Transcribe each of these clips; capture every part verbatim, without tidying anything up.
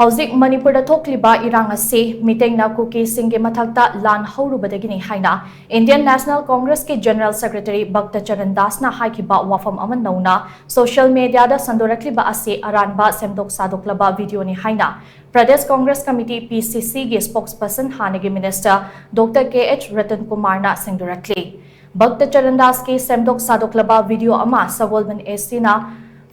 ꯍꯧꯖꯤꯛ ꯃꯅꯤꯄꯨꯔꯗ ꯊꯣꯛꯂꯤꯕ ꯏꯔꯥꯡ ꯑꯁꯤ ꯃꯤꯇꯩꯅ ꯀꯨꯀꯤꯁꯤꯡꯒꯤ ꯃꯊꯛꯇ ꯂꯥꯟ ꯍꯧꯔꯨꯕꯗꯒꯤꯅꯤ ꯍꯥꯏꯅ Indian National Congress ꯀꯤ General Secretary ꯚꯛꯇ ꯆꯔꯟ ꯗꯥꯁꯅ ꯍꯥꯏꯈꯤꯕ ꯋꯥꯐꯝ ꯑꯃ ꯅꯧꯅ social media ꯗ ꯁꯟꯗꯣꯔꯛꯂꯤꯕ ꯑꯁꯤ ꯑꯔꯥꯟꯕ ꯁꯦꯝꯗꯣꯛ ꯁꯥꯗꯣꯛꯂꯕ video ꯅꯤ ꯍꯥꯏꯅ Pradesh Congress Committee, P C C ꯒꯤ spokesperson ꯍꯥꯟꯅꯒꯤ minister Doctor K H Ratan ꯀꯨꯃꯥꯔꯅ ꯁꯦꯡꯗꯣꯔꯛꯂꯤ꯫ ꯚꯛꯇ ꯆꯔꯟ ꯗꯥꯁꯀꯤ ꯁꯦꯝꯗꯣꯛ ꯁꯥꯗꯣꯛꯂꯕ video ꯑꯃ ꯁꯒꯣꯜꯕꯟ A C ꯅ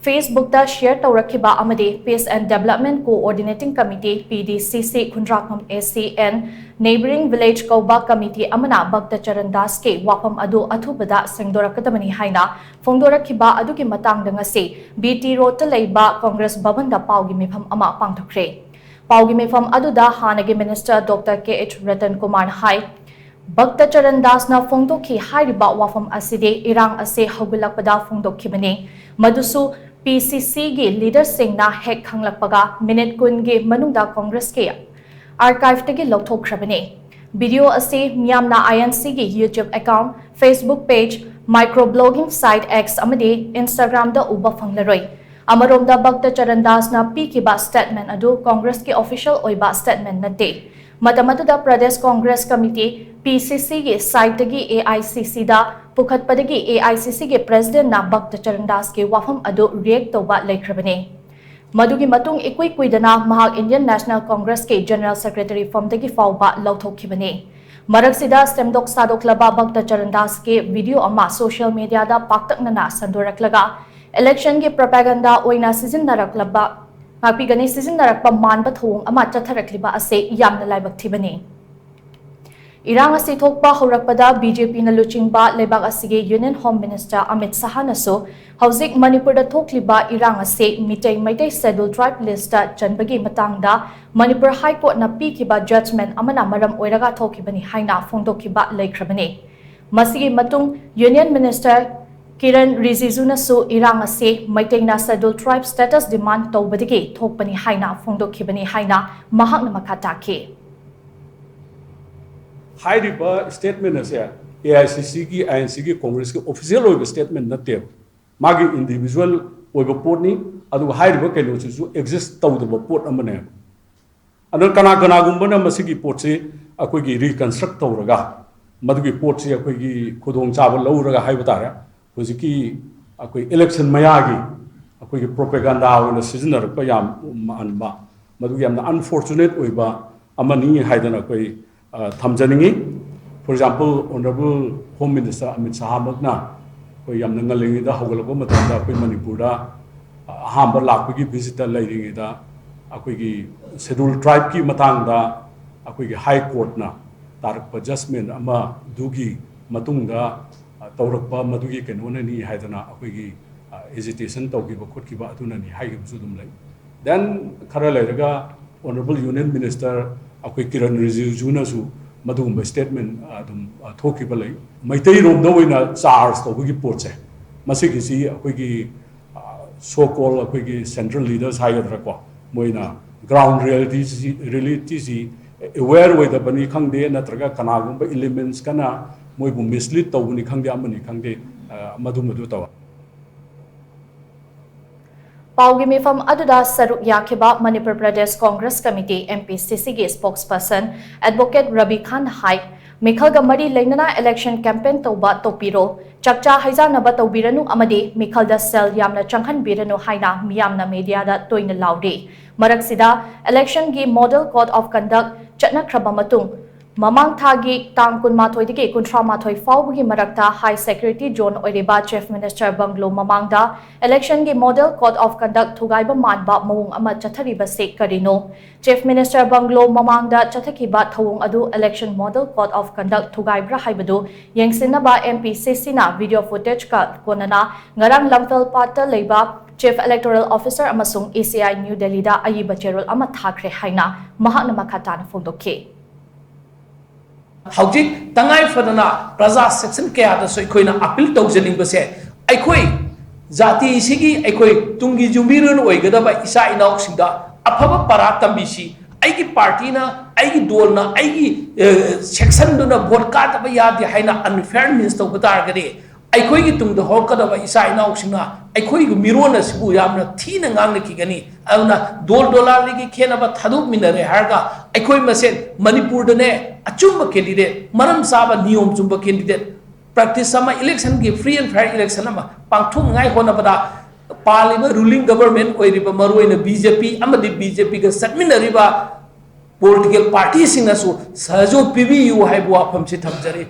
Facebook ꯇ share ꯇꯧꯔꯛꯈꯤꯕ ꯑꯃꯗꯤ Peace and Development Coordinating Committee, P D C C, Khundrakpam A C and Neighbouring Village ꯀꯧꯕ committee ꯑꯃꯅ ꯚꯛꯇ ꯆꯔꯟ ꯗꯥꯁꯀꯤ ꯋꯥꯐꯝ ꯑꯗꯨ ꯑꯊꯨꯕꯗ ꯁꯦꯡꯗꯣꯔꯛꯀꯗꯕꯅꯤ ꯍꯥꯏꯅ ꯐꯣꯡꯗꯣꯔꯛꯈꯤꯕ ꯑꯗꯨꯒꯤ ꯃꯇꯥꯡꯗ ꯉꯁꯤ B T Road ꯇ ꯂꯩꯕ Congress ꯚꯕꯟꯗ ꯄꯥꯎꯒꯤ ꯃꯤꯐꯝ ꯑꯃ ꯄꯥꯡꯊꯣꯛꯈ꯭ꯔꯦ꯫ ꯄꯥꯎꯒꯤ ꯃꯤꯐꯝ ꯑꯗꯨꯗ ꯍꯥꯟꯅꯒꯤ minister Doctor K H Ratan ꯀꯨꯃꯥꯔꯅ ꯍꯥꯏ, ꯚꯛꯇ ꯆꯔꯟ ꯗꯥꯁꯅ ꯐꯣꯡꯗꯣꯛꯈꯤ ꯍꯥꯏꯔꯤꯕ ꯋꯥꯐꯝ ꯑꯁꯤꯗꯤ ꯏꯔꯥꯡ ꯑꯁꯤ ꯍꯧꯒꯠꯂꯛꯄꯗ ꯐꯣꯡꯗꯣꯛꯈꯤꯕꯅꯤ꯫ ꯃꯗꯨꯁꯨ P C C ꯒꯤ leader ꯁꯤꯡꯅ ꯍꯦꯛ ꯈꯪꯂꯛꯄꯒ minute ꯀꯨꯟꯒꯤ ꯃꯅꯨꯡꯗ Congress ꯀꯤ archive ꯇꯒꯤ ꯂꯧꯊꯣꯛꯈ꯭ꯔꯕꯅꯤ꯫ Video ꯑꯁꯤ ꯃꯤꯌꯥꯝꯅ I N C ꯒꯤ YouTube account, Facebook page, micro blogging site X ꯑꯃꯗꯤ Instagram ꯗ ꯎꯕ ꯐꯪꯂꯔꯣꯏ꯫ ꯑꯃꯔꯣꯝꯗ ꯚꯛꯇ ꯆꯔꯟ ꯗꯥꯁꯅ ꯄꯤꯈꯤꯕ statement ꯑꯗꯨ Congress ꯀꯤ official ꯑꯣꯏꯕ statement ꯅꯠꯇꯦ꯫ ꯃꯇꯝ ꯑꯗꯨꯗ Pradesh Congress Committee, P C C ꯒꯤ site ꯇꯒꯤ A I C C the ꯄꯨꯈꯠꯄꯗꯒꯤ A I C C ꯒꯤ president ꯅ ꯚꯛꯇ ꯆꯔꯟ ꯗꯥꯁꯀꯤ ꯋꯥꯐꯝ ꯑꯗꯨ react ꯇꯧꯕ ꯂꯩꯈ꯭ꯔꯕꯅꯤ꯫ ꯃꯗꯨꯒꯤ ꯃꯇꯨꯡ ꯏꯀꯨꯏ ꯀꯨꯏꯗꯅ ꯃꯍꯥꯛ Indian National Congress ꯀꯤ General Secretary ꯐꯝꯗꯒꯤ ꯐꯥꯎꯕ ꯂꯧꯊꯣꯛꯈꯤꯕꯅꯤ꯫ ꯃꯔꯛꯁꯤꯗ ꯁꯦꯝꯗꯣꯛ ꯁꯥꯗꯣꯛꯂꯕ ꯚꯛꯇ ꯆꯔꯟ ꯗꯥꯁꯀꯤ video ꯑꯃ social media ꯗ ꯄꯥꯛꯇꯛꯅꯅ ꯁꯟꯗꯣꯔꯛꯂꯒ election ꯒꯤ propaganda ꯑꯣꯏꯅ ꯁꯤꯖꯤꯟꯅꯔꯛꯂꯕ, ꯉꯥꯛꯄꯤꯒꯅꯤ, ꯁꯤꯖꯤꯟꯅꯔꯛꯄ ꯃꯥꯟꯕ ꯊꯧꯑꯣꯡ ꯑꯃ ꯆꯠꯊꯔꯛꯂꯤꯕ ꯑꯁꯤ ꯌꯥꯝꯅ ꯂꯥꯏꯕꯛ ꯊꯤꯕꯅꯤ꯫ ꯏꯔꯥꯡ ꯑꯁꯤ ꯊꯣꯛꯄ ꯍꯧꯔꯛꯄꯗ B J P ꯅ ꯂꯨꯆꯤꯡꯕ ꯂꯩꯕꯥꯛ ꯑꯁꯤꯒꯤ Union Home Minister ꯑꯃꯤꯠ ꯁꯍꯥꯅꯁꯨ ꯍꯧꯖꯤꯛ ꯃꯅꯤꯄꯨꯔꯗ ꯊꯣꯛꯂꯤꯕ ꯏꯔꯥꯡ ꯑꯁꯤ Meitei, Meitei Scheduled Tribe list ꯇ ꯆꯟꯕꯒꯤ ꯃꯇꯥꯡꯗ ꯃꯅꯤꯄꯨꯔ High Court ꯅ ꯄꯤꯈꯤꯕ judgment ꯑꯃꯅ ꯃꯔꯝ ꯑꯣꯏꯔꯒ ꯊꯣꯛꯈꯤꯕꯅꯤ ꯍꯥꯏꯅ ꯐꯣꯡꯗꯣꯛꯈꯤꯕ ꯂꯩꯈ꯭ꯔꯕꯅꯤ꯫ ꯃꯁꯤꯒꯤ ꯃꯇꯨꯡ Union Minister ꯀꯤꯔꯟ ꯔꯤꯖꯤꯖꯨꯅꯁꯨ ꯏꯔꯥꯡ ꯑꯁꯤ ꯃꯩꯇꯩꯅ Scheduled Tribe status demand ꯇꯧꯕꯗꯒꯤ ꯊꯣꯛꯄꯅꯤ ꯍꯥꯏꯅ ꯐꯣꯡꯗꯣꯛꯈꯤꯕꯅꯤ ꯍꯥꯏꯅ ꯃꯍꯥꯛꯅ ꯃꯈꯥ ꯇꯥꯈꯤ꯫ ꯍꯥꯏꯔꯤꯕ statement ꯑꯁꯦ A I C C ꯒꯤ, I N C ꯒꯤ, Congress ꯀꯤ official ꯑꯣꯏꯕ statement ꯅꯠꯇꯦꯕ꯫ ꯃꯥꯒꯤ individual ꯑꯣꯏꯕ ꯄꯣꯠꯅꯤ꯫ ꯑꯗꯨꯒ ꯍꯥꯏꯔꯤꯕ ꯀꯩꯅꯣꯁꯤꯁꯨ exist ꯇꯧꯗꯕ ꯄꯣꯠ ꯑꯃꯅꯦꯕ꯫ ꯑꯗꯨꯅ ꯀꯅꯥ ꯀꯅꯥꯒꯨꯝꯕꯅ ꯃꯁꯤꯒꯤ ꯄꯣꯠꯁꯤ ꯑꯩꯈꯣꯏꯒꯤ reconstruct ꯇꯧꯔꯒ, ꯃꯗꯨꯒꯤ ꯄꯣꯠꯁꯤ ꯑꯩꯈꯣꯏꯒꯤ ꯈꯨꯗꯣꯡꯆꯥꯕ ꯂꯧꯔꯒ ꯍꯥꯏꯕ ꯇꯥꯔꯦ, ꯍꯧꯖꯤꯛꯀꯤ ꯑꯩꯈꯣꯏ election ꯃꯌꯥꯒꯤ ꯑꯩꯈꯣꯏꯒꯤ propaganda ꯑꯣꯏꯅ ꯁꯤꯖꯤꯟꯅꯔꯛꯄ ꯌꯥꯝ ꯃꯥꯟꯕ, ꯃꯗꯨꯒꯤ ꯌꯥꯝꯅ unfortunate ꯑꯣꯏꯕ ꯑꯃꯅꯤ ꯍꯥꯏꯗꯅ ꯑꯩꯈꯣꯏ, ꯑ, ꯊꯝꯖꯅꯤꯡꯉꯤ꯫ For example, Honourable Home Minister Amit ꯁꯍꯥꯃꯛꯅ ꯑꯩꯈꯣꯏ ꯌꯥꯝꯅ ꯉꯜꯂꯤꯉꯩꯗ ꯍꯧꯒꯠꯂꯛꯄ ꯃꯇꯝꯗ ꯑꯩꯈꯣꯏ ꯃꯅꯤꯄꯨꯔꯗ, ꯑ, ꯑꯍꯥꯟꯕ ꯂꯥꯛꯄꯒꯤ visit ꯇ ꯂꯩꯔꯤꯉꯩꯗ ꯑꯩꯈꯣꯏꯒꯤ Scheduled Tribe ꯀꯤ ꯃꯇꯥꯡꯗ ꯑꯩꯈꯣꯏꯒꯤ High Court ꯅ ꯇꯥꯔꯛꯄ judgment ꯑꯃꯗꯨꯒꯤ ꯃꯇꯨꯡꯗ, ꯑ, ꯇꯧꯔꯛꯄ ꯃꯗꯨꯒꯤ ꯀꯩꯅꯣꯅꯅꯤ ꯍꯥꯏꯗꯅ ꯑꯩꯈꯣꯏꯒꯤ, ꯑ, agitation ꯇꯧꯈꯤꯕ ꯈꯣꯠꯈꯤꯕ ꯑꯗꯨꯅꯅꯤ ꯍꯥꯏꯈꯤꯕꯁꯨ ꯑꯗꯨꯝ ꯂꯩ꯫ Then ꯈꯔ ꯂꯩꯔꯒ Honourable Union Minister ꯑꯩꯈꯣꯏ ꯀꯤꯔꯟ ꯔꯤꯖꯤꯖꯨꯅꯁꯨ ꯃꯗꯨꯒꯨꯝꯕ statement ꯑꯗꯨꯝ, ꯑ, ꯊꯣꯛꯈꯤꯕ ꯂꯩ꯫ ꯃꯩꯇꯩꯔꯣꯝꯗ ꯑꯣꯏꯅ charge ꯇꯧꯕꯒꯤ ꯄꯣꯠꯁꯦ, ꯃꯁꯤꯒꯤꯁꯤ ꯑꯩꯈꯣꯏꯒꯤ, ꯑ, so called ꯑꯩꯈꯣꯏꯒꯤ central leaders ꯍꯥꯏꯒꯗ꯭ꯔꯥꯀꯣ, ꯃꯣꯏꯅ ground reality ꯁꯤ, reality ꯁꯤ aware ꯑꯣꯏꯗꯕꯅꯤ ꯈꯪꯗꯦ, ꯅꯠꯇ꯭ꯔꯒ ꯀꯅꯥꯒꯨꯝꯕ elements ꯀꯅ ꯃꯣꯏꯕꯨ mislead ꯇꯧꯕꯅꯤ ꯈꯪꯗꯦ, ꯑꯃꯅꯤ ꯈꯪꯗꯦ, ꯑ, ꯃꯗꯨꯃꯗꯨ ꯇꯧ꯫ ꯄꯥꯎꯒꯤ ꯃꯤꯐꯝ ꯑꯗꯨꯗ ꯁꯔꯨꯛ ꯌꯥꯈꯤꯕ Manipur Pradesh Congress committee, M P C C ꯒꯤ spokesperson Advocate ꯔꯕꯤ ꯈꯥꯟꯅ ꯍꯥꯏ, ꯃꯤꯈꯜꯒ ꯃꯔꯤ ꯂꯩꯅꯅ election campaign ꯇꯧꯕ ꯇꯣꯛꯄꯤꯔꯣ, ꯆꯥꯛꯆꯥ ꯍꯩꯖꯥꯟꯅꯕ ꯇꯧꯕꯤꯔꯅꯨ ꯑꯃꯗꯤ ꯃꯤꯈꯜꯗ ꯁꯦꯜ ꯌꯥꯝꯅ ꯆꯪꯍꯟꯕꯤꯔꯅꯨ ꯍꯥꯏꯅ ꯃꯤꯌꯥꯝꯅ media ꯗ ꯇꯣꯏꯅ ꯂꯥꯎꯔꯤ꯫ ꯃꯔꯛꯁꯤꯗ election ꯒꯤ Model Code of Conduct ꯆꯠꯅꯈ꯭ꯔꯕ ꯃꯇꯨꯡ, ꯃꯃꯥꯡ ꯊꯥꯒꯤ ꯇꯥꯡ ꯀꯨꯟꯃꯥꯊꯣꯏꯗꯒꯤ ꯀꯨꯟꯊ꯭ꯔꯥ ꯃꯥꯊꯣꯏ ꯐꯥꯎꯕꯒꯤ ꯃꯔꯛꯇ high security zone ꯑꯣꯏꯔꯤꯕ Chief Minister bungalow ꯃꯃꯥꯡꯗ election ꯒꯤ Model Code of Conduct ꯊꯨꯒꯥꯏꯕ ꯃꯥꯟꯕ ꯃꯑꯣꯡ ꯑꯃ ꯆꯠꯊꯔꯤꯕꯁꯤ ꯀꯔꯤꯅꯣ? Chief Minister bungalow ꯃꯃꯥꯡꯗ ꯆꯠꯊꯈꯤꯕ ꯊꯧꯑꯣꯡ ꯑꯗꯨ election Model Code of Conduct ꯊꯨꯒꯥꯏꯕ꯭ꯔꯥ ꯍꯥꯏꯕꯗꯨ ꯌꯦꯡꯁꯤꯟꯅꯕ M P C C ꯅ video footage ꯀ ꯀꯣꯟꯅꯅ ꯉꯔꯥꯡ ꯂꯝꯐꯦꯜ ꯄꯥꯠꯇ ꯂꯩꯕ Chief Electoral Officer ꯑꯃꯁꯨꯡ E C I New Delhi ꯗ ꯑꯏꯕ ꯆꯦꯔꯣꯜ ꯑꯃ ꯊꯥꯈ꯭ꯔꯦ ꯍꯥꯏꯅ ꯃꯍꯥꯛꯅ ꯃꯈꯥ ꯇꯥꯅ ꯐꯣꯡꯗꯣꯛꯈꯤ꯫ ꯍꯧꯖꯤꯛ ꯇꯉꯥꯏ ꯐꯗꯅ ꯄ꯭ꯔꯖꯥ section ꯀꯌꯥꯗꯁꯨ ꯑꯩꯈꯣꯏꯅ appeal ꯇꯧꯖꯅꯤꯡꯕꯁꯦ, ꯑꯩꯈꯣꯏ ꯖꯥꯇꯤꯁꯤꯒꯤ, ꯑꯩꯈꯣꯏ ꯇꯨꯡꯒꯤ ꯌꯨꯝꯕꯤꯔꯦꯜ ꯑꯣꯏꯒꯗꯕ ꯏꯆꯥ ꯏꯅꯥꯎꯁꯤꯡꯗ ꯑꯐꯕ ꯄꯔꯥ ꯇꯝꯕꯤꯁꯤ꯫ ꯑꯩꯒꯤ party ꯅ, ꯑꯩꯒꯤ ꯗꯣꯜꯅ, ꯑꯩꯒꯤ, ꯑ, section ꯗꯨꯅ vote ꯀꯥꯗꯕ ꯌꯥꯗꯦ ꯍꯥꯏꯅ unfair means ꯇꯧꯕ ꯇꯥꯔꯒꯗꯤ, ꯑꯩꯈꯣꯏꯒꯤ ꯇꯨꯡꯗ ꯍꯧꯔꯛꯀꯗꯕ ꯏꯆꯥ ꯏꯅꯥꯎꯁꯤꯡꯅ ꯑꯩꯈꯣꯏꯒꯤ ꯃꯤꯔꯣꯟ ꯑꯁꯤꯕꯨ ꯌꯥꯝꯅ ꯊꯤꯅ ꯉꯥꯡꯅꯈꯤꯒꯅꯤ꯫ ꯑꯗꯨꯅ ꯗꯣꯜ ꯗꯣꯂꯥꯂꯤꯒꯤ ꯈꯦꯠꯅꯕ ꯊꯥꯗꯣꯛꯃꯤꯟꯅꯔꯦ ꯍꯥꯏꯔꯒ ꯑꯩꯈꯣꯏ ꯃꯁꯦꯟ ꯃꯅꯤꯄꯨꯔꯗꯅꯦ ꯑꯆꯨꯝꯕ ꯀꯦꯟꯗꯤꯗꯦꯠ, ꯃꯔꯝ ꯆꯥꯕ ꯅꯤꯌꯣꯝ ꯆꯨꯝꯕ ꯀꯦꯟꯗꯤꯗꯦꯠ, ꯄ꯭ꯔꯦꯛꯇꯤꯁ ꯑꯃ, ꯏꯂꯦꯛꯁꯟꯒꯤ ꯐ꯭ꯔꯤ ꯑꯦꯟ ꯐꯦꯌꯔ ꯏꯂꯦꯛꯁꯟ ꯑꯃ ꯄꯥꯡꯊꯣꯛꯅꯉꯥꯏ ꯍꯣꯠꯅꯕꯗ ꯄꯥꯜꯂꯤꯕ ꯔꯨꯂꯤꯡ ꯒꯕꯔꯃꯦꯟ ꯑꯣꯏꯔꯤꯕ ꯃꯔꯨꯑꯣꯏꯅ ꯕꯤ ꯖꯦ ꯄꯤ ꯑꯃꯗꯤ ꯕꯤ ꯖꯦ ꯄꯤꯒ ꯆꯠꯃꯤꯟꯅꯔꯤꯕ ꯄꯣꯂꯤꯇꯤꯀꯦꯜ ꯄꯥꯔꯇꯤꯁꯤꯡꯅꯁꯨ ꯁꯍꯖꯣꯒ ꯄꯤꯕꯤꯌꯨ ꯍꯥꯏꯕ ꯋꯥꯐꯝꯁꯤ ꯊꯝꯖꯔꯤ꯫